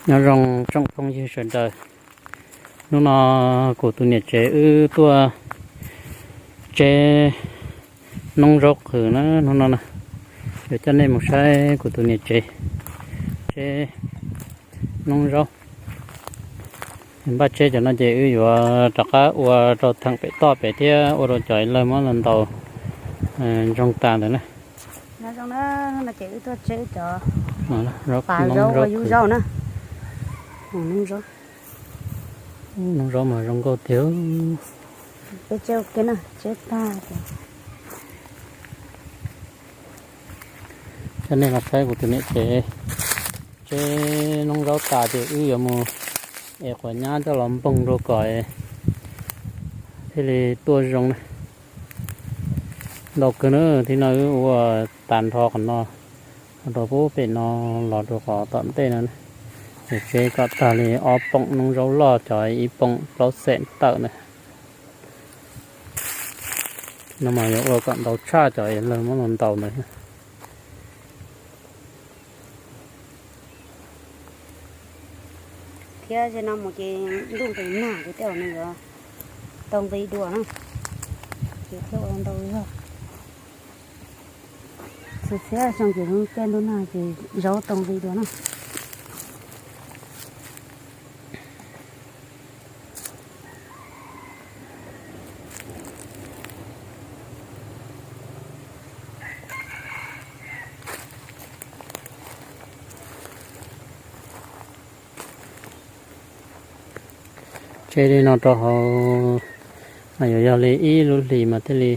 Nyob zoo tsoom phooj ywg sawv daws, hnub no kuv tus niam tsev wb tuaj tseb noob zaub qhwv na hnub no na. Yuav coj nej mus saib kuv tus niam tsev tseb noob zaub. Npaj tseb cov no ces wb yuav rov qab ua rau theem pem toj pem thiab ua rau cov lawg muab los ntaus ntsoog tas ntawd na. Ces wb tuaj tseb cov, zaub ua yub zaub na. Noob zaub mas zoo nkauj tiag. Peb tseb ua ke na, tseb tag ces coj nej los saib kuv tus niam tsev tseb noob zaub tas ces wb yuav mus ev quav nyab coj los npoog rau kom thiaj li tuaj zoo na. Ntau kawg na, thib no wb ua tag nrho qhov no, rau pem no los rau qhov tom ntej no. Ces tseb kom tag li ob poom noob zaub loj, cov ib poom plaub xees tawm na. No mas yuav ua kom ntau tshaj cov lawg muab los ntaus ntawd. Thiab zaum no mus ces ntuj nqis nag ces tej zaum nws yuav tau nqis dua na, ces thiaj ua ntau zog. Xyov xyov xyoo ces tej ntuj nag ces zaub tau nqis dua na. Tseb li no rau hauv mas yuav yog li ib lub hlis mas thiaj li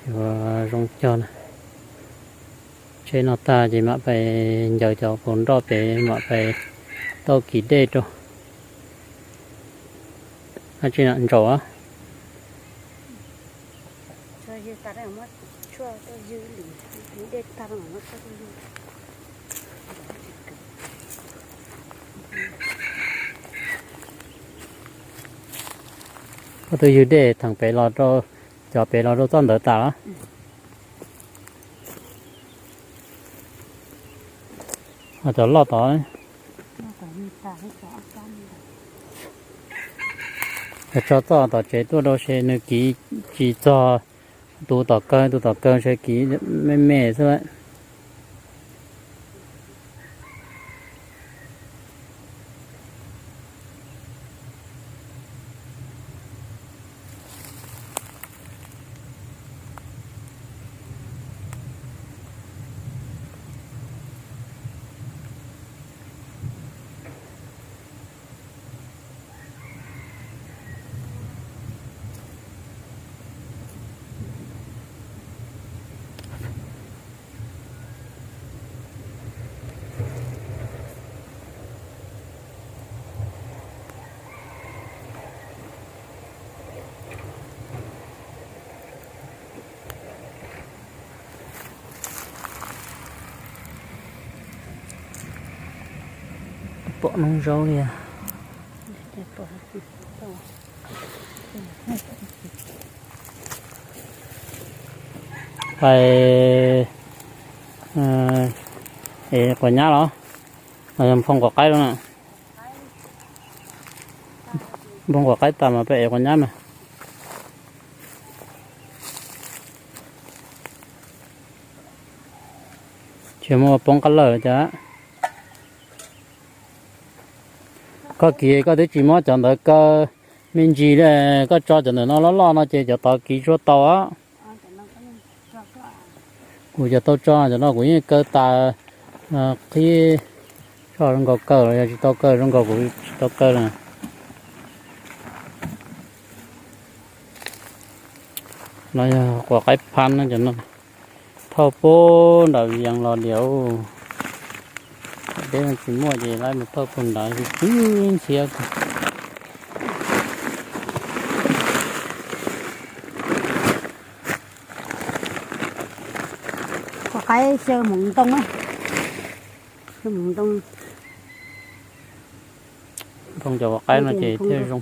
yuav zoo cog na. Tseb no tag ces mam pais ncaws cov puas nroj pem mam pais tau kiv dej rau. Ab tsi ntsaum. Koj twb ywg dej theem pem los rau, cov pem los rau txoj ntawd tas los? Cov loj tod, tso txoj tom tsev tuaj rau se nws kiv tsis txog tus tom kawg, tus tom kawg se kiv me me xwb. Pom noob zaub li. Pais ev quav nyab los? Nphoo quav qaib los na? Nphoo quav qaib tas mas pais ev quav nyab mas. Tsis muaj poob qab lawm cas. Koj kiv koj twb tsis muab cov ntawd kaw me ntsis li, koj tso cov ntawm no loj loj no ces cov tod kiv tsuag tau. Kuv cov tau tso cov no kuv yeej kaw tas, qhib tso zoo nkaus kaw los yog tsis tau kaw zoo nkaus kuv tsis tau kaw na. No yog quav qaib phab no, cov no thauj puag nram yees los diam. Deb tsis muaj ces lawv mus thauj puag nrad ntxhiab. Quav qaib xyaw hmoov ntoo na. Xyaw hmoov ntoo. Nphoo cov quav qaib no ces thiaj zoo.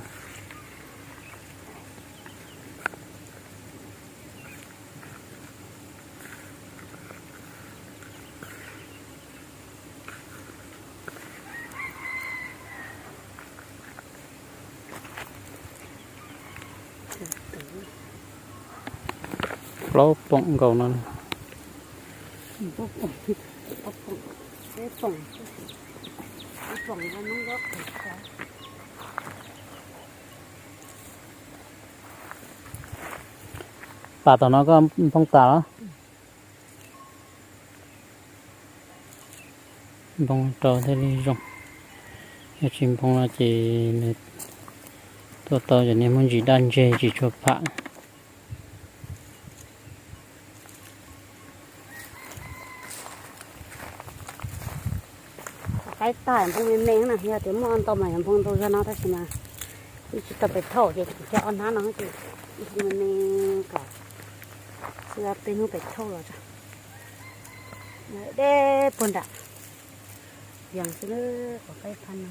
Plaub poom nkaus no. Pas tom no koj nphoo tas los? Nphoo rau thiaj li zoo. Yog tsis nphoo no ces nws tuaj tau cov niag muaj ntsis daj ntseg tsis tshua pham. Qaib tag nphoo me me na, yog tias muaj ntau mas yog nphoo ntau zog no tab sis mas wb tsis tau pem thauj ces cog ob hnab no ces nphoo me me kom xwb peb hnub pem thauj los deb puag nram yees xwb qhov qaib phab no.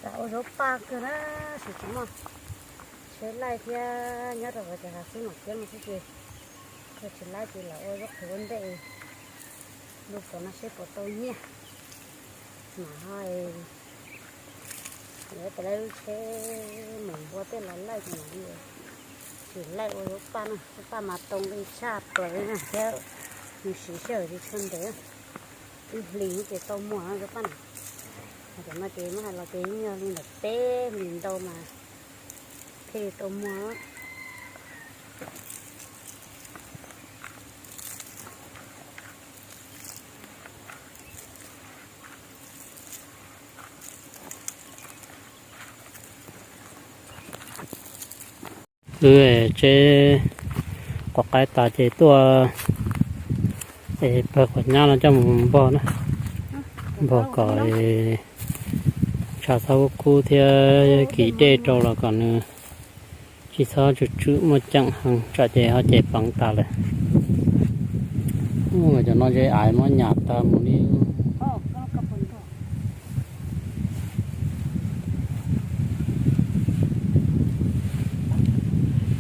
Xav ua zaub paj kawg na, tab sis tsis muaj tsheb laij thiab, nyob rau qhov tias hav xwb mam thiab no xwb ces yog tsis laij ces lam ua zaub qhwv ua ntej. Lub xov no seb puas tau nyiaj. Mas ho yuav tas lub tsheb mus npua tej los laij ces mam li tsis laij ua zaub paj no, zaub paj mas tau nqi tshaj plaws na thiab nws siv sij hawm tsis tshua ntev, ib hlis ces tau muag zaub paj na. Hais tias no ces muab hais los ces yeej yog li ntawm peb hlis ntau mas thiaj li tau muag. Wb tseb quav qaib tas ces tuaj es pawg quav nyab no coj mus npog na, npog kom tshav txhob kub kub thiab kis dej rau los kom nws tsis txhob tsw tsw muaj ceem heev tsam ces ho ces peev tas lawm. Cov no ces ais muab nyas tag mus li.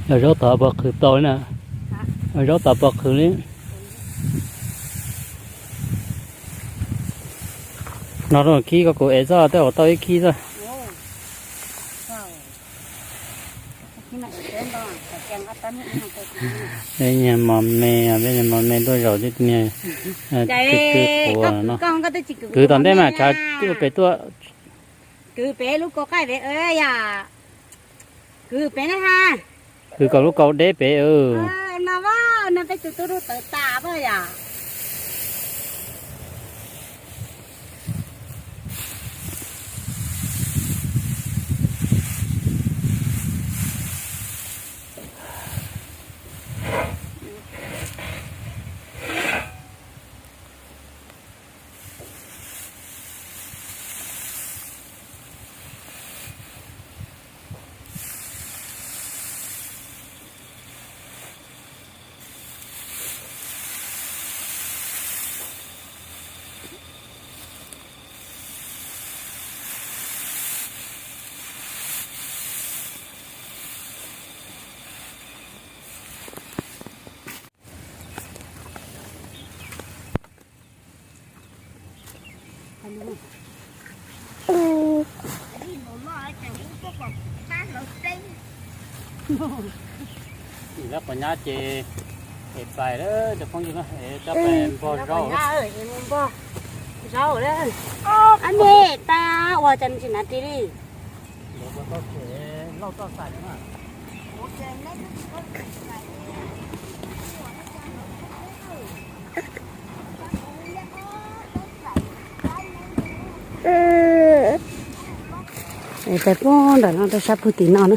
Yog zaub tod puas qhwv tau li na? Zaub tod puas qhwv li? No rau khib ko kuv ev txoj tej uas tau ib khib xwb. Peb niag mos me, peb niag mos me tuaj zaum twb niag twb twb quav no. Kwv tom ntej mas tshav tuaj pem tuaj. Kwv pem lub kaus qaij pem yom. Kwv pem na ha. Kwv kom lub kaus deb pem. No, no peb tus tub lub tawv tas poj yom. Lawv quav nyab ces es pais lawm cov phooj ywg na, es coj pais npog zaub. Zaub lawm. Ab me tas ua cas tsis hnav ris li. Peb pem nram no rau sab pug tim no na.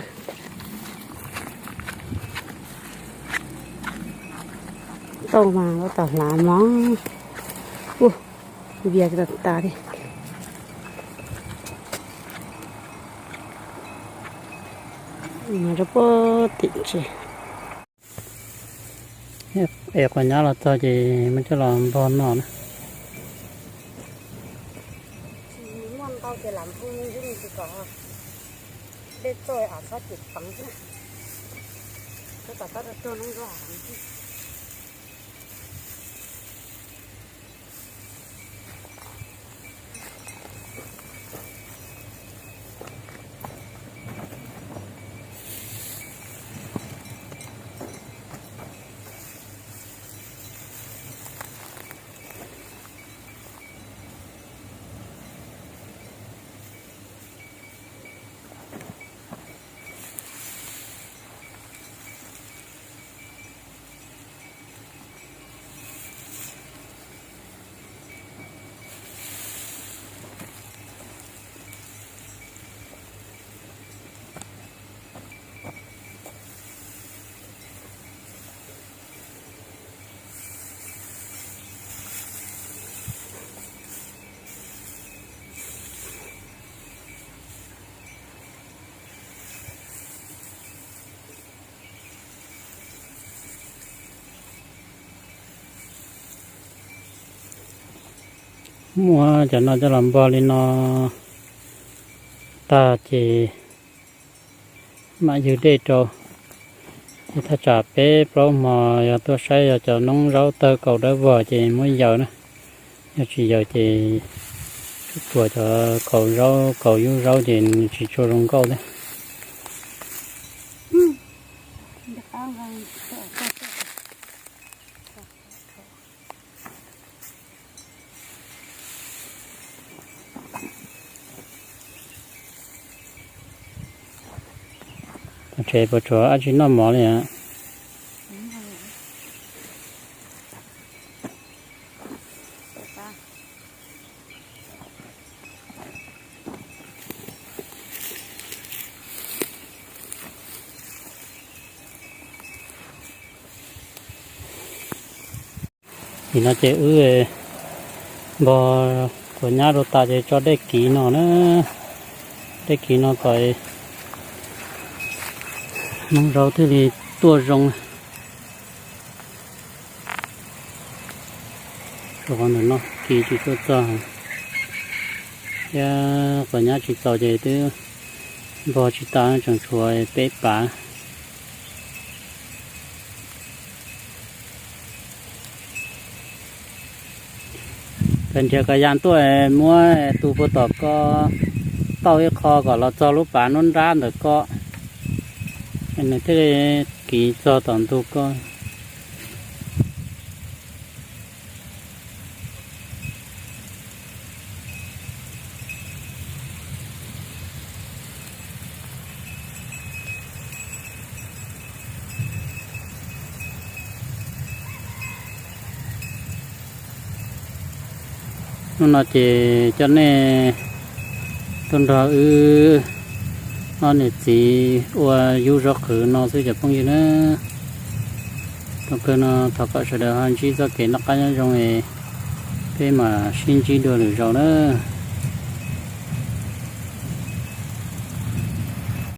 Tau mas lub tau hlav mog. Ua, vias tas tas li. Mas rau puag tim tsev. Es quav nyab los txog ces muab coj los npog noj na. Muaj ntau ces lam npog li kom dej txoj av txhob cim peev xwb. Tab tom tab rau tuag noob nrog hav. Muab cov no coj los npog li no tag ces mam ywg dej rau. Ces thaj tsam peb plaub hmo yog tuaj saib yog cov noob zaub tawg kaus dawb vog ces muab yaws na. Yog tsis yaws ces tsuas cov kaus zaub kaus yub zaub ces nws tsis tshua zoo nkauj thiab. Tsev puas tsuas dab tsi noj mov li. Nim no ces wb npog quav nyab rau tas ces tso dej kiv no na. Dej kiv no kom noob zaub thiaj li tuaj zoo. Qhov ntawm no kiv tsis tuaj txog, thiab quav nyab tsis txaus ces twb npog tsis tas tseem tshuav peb pav. Koj nrhiav koj yam tuaj muab tus puag tom ko tauj ib qho kom los txog lub pav nruab nrab ntawm ko, nws thiaj li kiv txog tom ntug ko. Hnub no ces coj nej tuaj nrog wb ob niam txiv ua yub zaub qhwv no xwb cov phooj ywg na. Thaum kawg no thov kom sawv daws ho ntsib txoj kev noj qab nyob zoo, peb mam sib ntsib dua lwm zaus na.